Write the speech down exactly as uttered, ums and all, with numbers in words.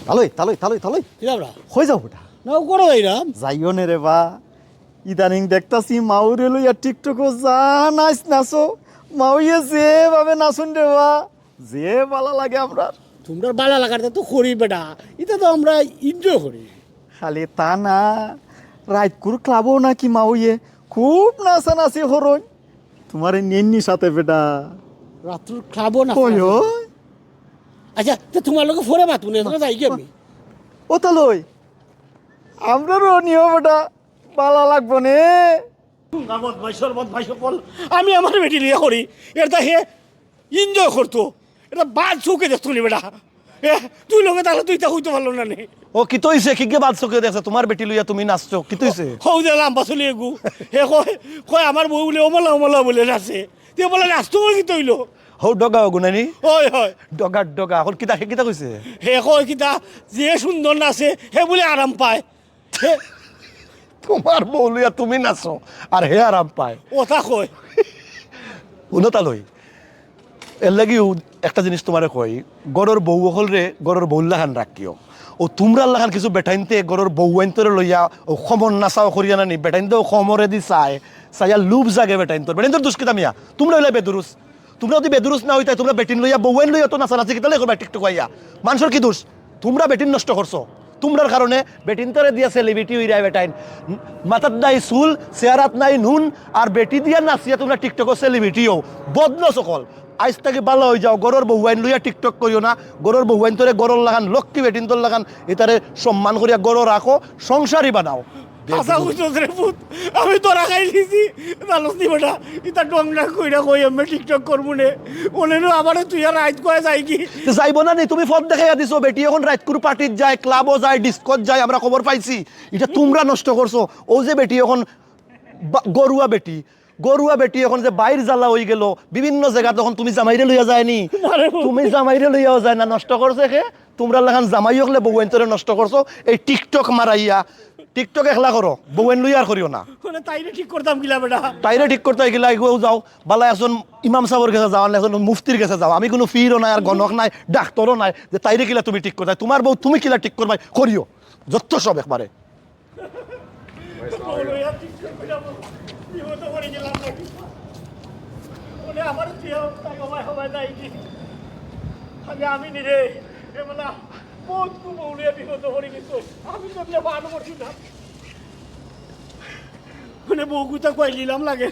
তালই, তালই, তালই, তালই। কিতা আমরা? কই যাও বেটা? না, ও করো যাইরাম। যাইও নে রে বা। ইদানিং দেখতাছি মাউরে লইয়া টিকটকো যা নাচ নাচো। মাউয়ে যেভাবে নাচইন রে বা, যে বালা লাগে আমরার। তোমরার বালা লাগার তো করি বেটা, ইতা তো আমরা এনজয় করি। খালি তা না, রাইতকুর ক্লাবো নাকি মাউয়ে খুব নাচানাচি করইন। তুমারে নেইননি সাথে বেটা। রাত্রর ক্লাবো না। কই হয়? আচ্ছা, তো তুমার লগে পরে মাতমু নে, তোমরা যাইগি আমি। ও তালই, আমরারও নিও বেটা, বালা লাগবো নে। বদমাইশর বদমাইশ সকল, আমি আমার বেটি লইয়া করি, এটা হে এনজয় করতো, এটা বাদ চউখে দেখতো নি বেটা। এ, তুই লগে তাহলে তুই তা কইতে পারলো না নে। ও, কিতা অইছে? কিগে বাদ চউখে দেখছে? তুমার বেটি লইয়া তুমি নাচছো, কিতা অইছে? হউ দে লাম্বা চলি এগু। হে কয়, কয় আমার বউ বুলে অমলা অমলা বুলে নাচে। তে বুলে নাচতো বুলে কিতা অইলো? হউ ডগা অগু নানি? হয়, হয়। ডগা, ডগা। অখন কিতা, হে কিতা কইছে? হে কয় কিতা, যে সুন্দর নাচে, হে বুলে আরাম পায়। হে, তুমার বউ লইয়া তুমি নাচো, আর হে আরাম পায়। ওটা কয়। হুনো তালই, এর লাগিও একটা জিনিস তুমারে কই, ঘরর বউ অকলরে ঘরর বউর লাখান রাখিও। ও তুমরার লাখান কিছু বেটাইন্তে ঘরর বউয়াইন্তরে লইয়া ও খমর নাচাও করিয়া নানি, বেটাইন্তে ও খমরে দি চায়, চাইয়া লোভ জাগে বেটাইন্তর। বেটাইন্তর দুষ কিতা মিয়া? তুমরা অইলা বেদুরুস। তুমরা যুদি বেদুরুস না অইতায়, তুমরা বেটিন লইয়া বউয়াইন লইয়া তো নাচানাচি কিতা লাগি করবায় টিকটক আইয়া? মানষর কি দুষ? তুমরা বেটিন নষ্ট করছো। তুমরার কারণে বেটিন্তরে দিয়া সেলিব্রিটি অইরায় বেটাইন। মাথাত নাই চুল, চেহারাত নাই নুন, আর বেটি দিয়া নাচিয়া তুমরা টিকটকো সেলিব্রিটি অও। বদনস অকল। আইজ থাকি বালা অই যাও, ঘরর বউয়াইন লইয়া টিকটক করিও না। ঘরর বউয়াইন্তরে ঘরর লাখান, লক্ষ্মী বেটিন্তর লাখান, ইতারে সম্মান করিয়া ঘরো রাখো, সংসারী বানাও। হাছা কইছস রে পুত, আমি ধরা খাইলিছি। জানোস নি বেটা, ইতা ঢং ঢং কইরা কই আমি টিকটক করমু নে। অনেনু আমারে তুই আর রাইত কয় যাইগি। তে যাইবো না নি? তুমি পথ দেখাইয়া দিছো, বেটি অখন রাইতকুর পার্টিত যায়, ক্লাবো যায়, ডিস্কোত যায়, আমরা খবর পাইছি। ইটা তুমরা নষ্ট করছো। অউ যে বেটি অখন বা-, গরুয়া বেটি, গরুয়া বেটি অখন যে বাইর জ্বালা অইগেলো, বিভিন্ন জাগাত অখন তুমি জামাইরে লইয়া যায়নি, না রে বাবা। তুমি জামাইরে লইয়াও যায় না, নষ্ট করছে কে? তুমরার লাখান জামাই অকলে বউয়াইন্তরে নষ্ট করছো, এই টিকটক মারাইয়া। টিকটক একলা করো, বউয়াইন লইয়া আর করিও না। মানে তাইরে ঠিক করতাম কিলা বেটা? তাইরে ঠিক করতায় কিলা, এগু যাও, বালা একজন ইমাম সাবর গেছে যাও, আর একজন মুফতির গেছে যাও। আমি কুনু পীরও নায়, আর গণক নায়, ডাক্তরও নায়, যে তাইরে কিলা তুমি ঠিক করতায়। তুমার বউ তুমি কিলা ঠিক করবায়, করিও, যত সব একবারে। বউ লইয়া ঠিক করে কইলাম, বিপদে পড়ি গেলাম নাকি? ওরে আমার তুই তাই হবায় হবায় যাইগি। আগে আমি নি রে, এ বলা, বহুত খুব বউ লইয়া বিপদে পড়ি গেছো। আমি তো এমনে ভালো করছি না। মানে বউ কুতা কইলিলাম লাগে।